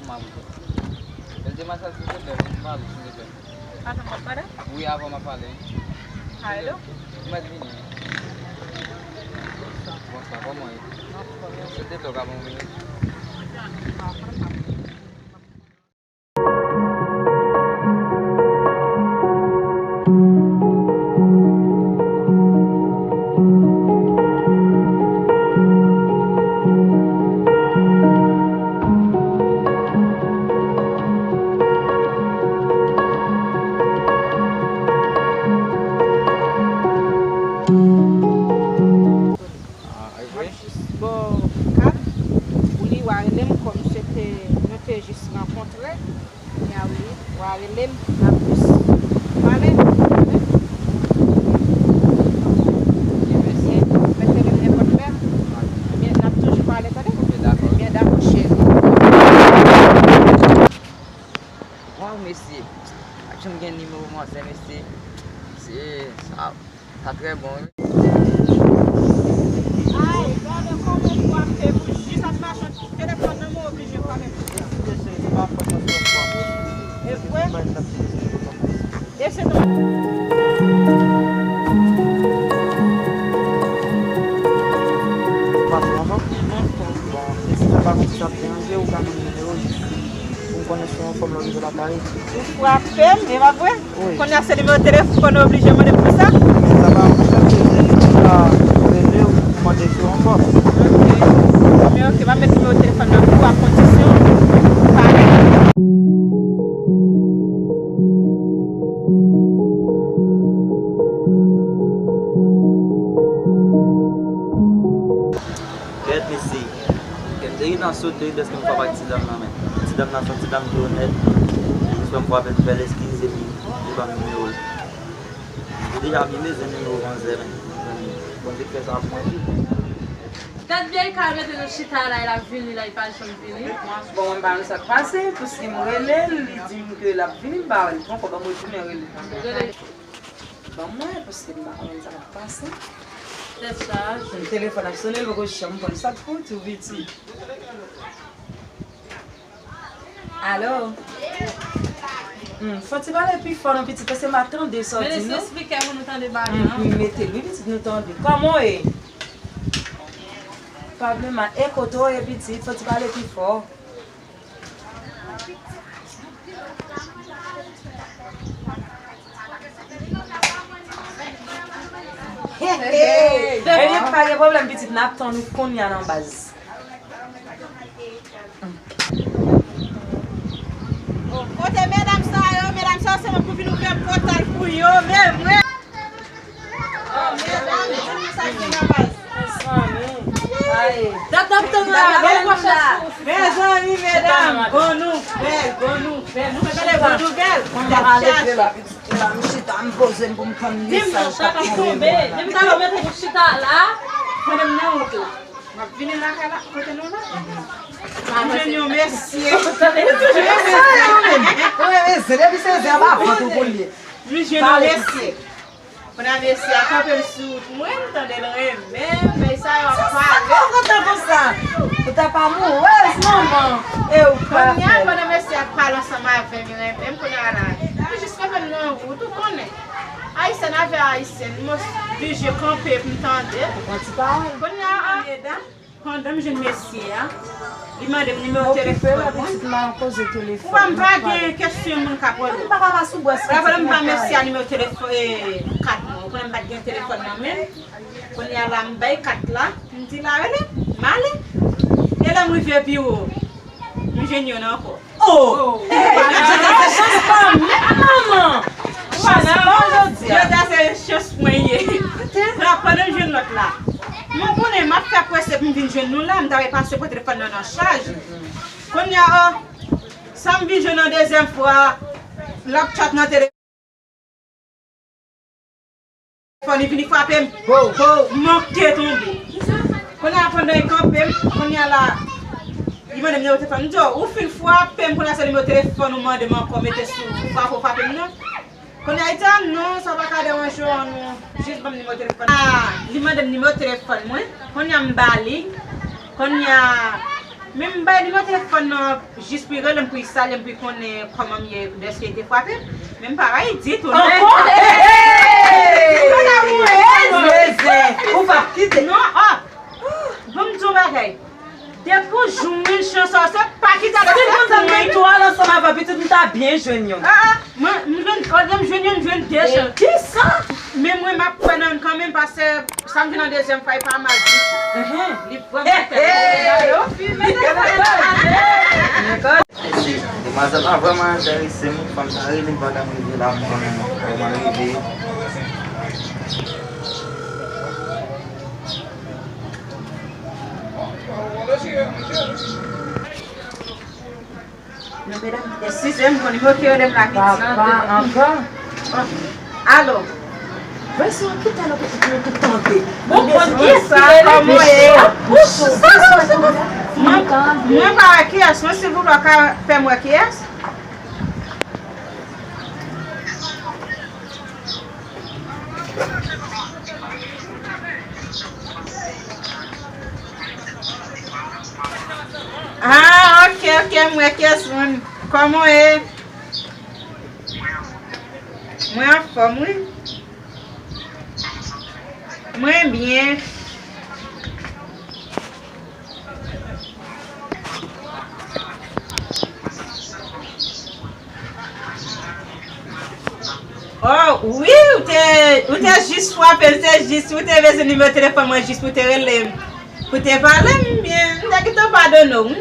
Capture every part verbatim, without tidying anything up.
Mwen te masaj sou te lè, mwen pale, silvouplè. Avan m ap pale? Wi, avan m ap pale. Alo? Ou mèt vini. Bonswa, kòman w ye? Anfòm. Se te lè w ka ban m vini. Ah, e vre? M ap jis ba w kat pou li, w a rele m kòm se te, nou te jis rankontre. Kounye a wi, w a rele m, m ap jis pale. Ok, mèsi. Mèt rele m nenpòt lè. Ebyen, n ap toujou pale, tande? Ok, dakò. Ebyen, dakò, cheri. Waw, mesye. Pa t janm gen nimewo manzè, mesye. Se sa. Sa trè bon, wi. Ay, gade kòman w frape pou jis ap mache, telefòn nan mwen oblije frape pou sa. E vre? E se non. Bon, e si w pa konn si sa ap deranje, ou ka ban m nimewo jis pou m konnen si w anfòm lè w rive lakay. Ou frape m, e pa vre? Wi. Kounye a se nimewo telefòn ou oblije mande m pou sa? Sa pa yon pwoblèm, se jis pou m ka rele w, pou mande si w anfòm. Ok. Ebyen, ok, m ap met nimewo telefòn nan pou w ak kondisyon. Pa Kèt, mesye. Kè m te gentan sote dèske m frape ak ti dam nan, men ti dam nan se yon ti dam ki onèt. Jis fè m frape l, m fè l eskize, epi li ban m nimewo l. M te deja byen bezwen nimewo manzè, men Bondye k fè sa pou mwen tou. Gad vye kal mete nou chita la, l ap vini la, li pa janm vini. Bon, mwen pa konn sa k pase, paske m rele l, li di m ke l ap vini, m pa wè l pran kòb, ban m retounen rele l. Ban mwen, paske m pa konnen sa k ap pase. Tèt chaje. Telefòn ap sonnen, l poko janm pran. Sa k fouti w, pitit? Alo? Hmm, fò ti pale pi fò non, pitit, paske m pa tande sa w di non. Mete sou spikè pou nou tande bagay lan. Hmm, mete l wi, pitit, nou tande. Kòman w ye? Pwoblèm la, e kote w ye, pitit? Fò ti pale pi fò. Hey, hey. Ebyen, pa gen pwoblèm, pitit, n ap tann ou kounye a nan baz. Kote medam sa yo? Medam sa yo se mwen pou vin ouvè pòt pou yo, men mwen. Oh, medam, di nou sa k gen nan baz. Mezanmi. Ay. Dat n ap tann la, bèl pòchèt. Mezanmi, medam, bon nouvèl, bon nouvèl. Nou fè gade bon nouvèl. Dat chaje. La, m chita, m poze m pou m tann mesaj k ap tonbe. Depi talè w mete pou chita la. Madanm nan wout la. M ap vini lakay la, kote nou la? M jwenn yon mesye. Ou renmen zen, wi, men. Ou renmen zen, depi se zen, anba vant ou pou l ye. M jwenn yon mesye. Kounye a mesye a kanpe m sou wout mwen, m tande l renmen m, men sa yo ap pale. Ou kontan konsa? Ou t ap amourèz, manman. E ou pa fè. Kounye a, pandan mesye a ap pale ansanm avè m, li renmen m, kounye a la. Li jis kanpe m nan wout, ou konnen. Ayisyèn avè ayisyèn, m oblije kanpe pou m tande. Ou pran ti pawòl. Kounye a, a, medam, pandan m jwenn mesye a, li mande m nimewo telefòn mwen. Ou wè m pa gen kesyon moun k ap rele. Ou pa ka pa sou bwès. Ou pa pale m ba mesye a nimewo telefòn, e, kat mwen. Ou konnen m pa t gen telefòn nan men m. Kounye a la, m bay kat la, m di l a rele m, m ale. E lè m rive biwo, m jwenn youn ankò. Oh! Jodi a se chans pa m, wi, manman! Chans pa m jodi a. Jodi a se chans mwen ye. Kounye a, pandan m jwenn lòt la, mwen konnen m ap fè prese pou m vin jwenn nou la, m ta pase pran telefòn nan nan chaj. Kounye a, oh, sa m vin jwenn an dezyèm fwa, l ap chat nan telefòn. Telefòn, li vini frape m. Ho, ho, m manke tonbe. Kounye a, pandan li kanpe m, kounye a la, li mande m nimewo telefòn. M di, "Oh, ou fin frape m, kounye a se nimewo telefòn ou mande m ankò, mete sou, ou frape, ou frape m non." Kounye a, li di, "Ah non, sa pa ka deranje w, non. Jis ban m nimewo telefòn." Ah, li mande m nimewo telefòn mwen. Kounye a, m ba li. Kounye a, Men m bay nimewo telefòn nan jis pou li rele m, pou li salye m, pou li konnen kòman m ye, dèske li te frape m. Men m pa rayi ditou, non. Ankò? Hey! Hey! Mwen pa mwen. Ou p ap kite. Non, ah. Bon, m di yon bagay. Depi w jwenn chans sa, se pa kite l. Si m konn sa, mwen tou al ansanm avè pitit, m ta byen jwenn youn. Ah, ah, mwen, m jwenn, olye m jwenn youn, m jwenn de chans. Kisa? Men mwen, m ap kwè nan l kanmenm, paske sa m vin an dezyèm fwa, e pa mal ditou. Li vrèman enteresan. Demwazèl la vrèman enterese m, fanm sa rele m, pa ka m rive la, m konnen kòman rive. Non, medam, eskize m, bon, nimewo ki rele m la ki di. Papa, ankò? Alo. Vwè se yon ki tèl okipe pou nou tout tande. Bon, bon, ki sa, kòman ye? Mwen, mwen pa wè kiyès, non, silvouplè, w ka fè m wè kiyès? Ah, ok, ok, m wè kiyès moun. Kòman w ye? Mwen anfòm, wi. Mwen byen. Oh, wi, ou te, ou te jis frape l, se jis, ou te bezwen nimewo telefòn mwen jis pou te rele m. Pou te pale m byen, m te gentan padone w, wi.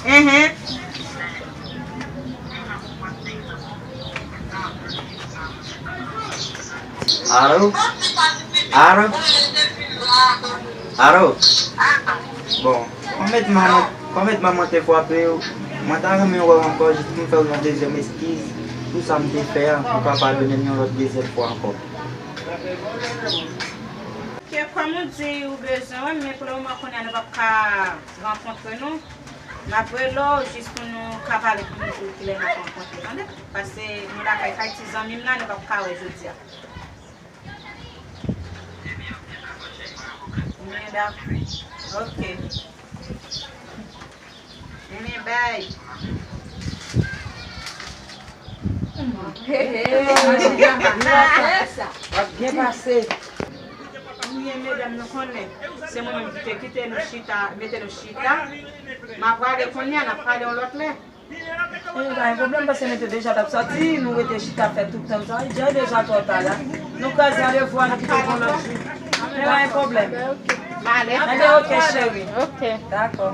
Enhen. Alo? Alo? Alo? Bon, kòmèt manman, kòmèt manman te frape w, mwen ta renmen wè w ankò jis pou m fè w yon dezyèm eskiz pou sa m te fè a, pou w ka padone m yon lòt dezyèm fwa ankò. Ke kòm ou di ou bezwen wè m, men pou le moman kounye a nou p ap ka rankontre nou. M ap rele w jis pou nou ka pale pou nou di kilè n ap rankontre, tande? Paske nou lakay kay ti zanmi m la, nou p ap ka wè jodi a. Men dak-, ok. Men bay. Hey, hey, hey, w ap byen pase. Byen, medam, nou konnen se mwen menm ki te kite nou chita, mete nou chita. M ap prale kounye a, n ap pale yon lòt lè. E pa yon pwoblèm, paske nou te deja t ap sòti, nou rete chita fè tout tan sa. Deja, deja twò ta la. Nou kraze randevou a, nou kite l pou yon lòt jou. E pa yon pwoblèm. M ale. Anben, ok, cheri. Ok. Dakò.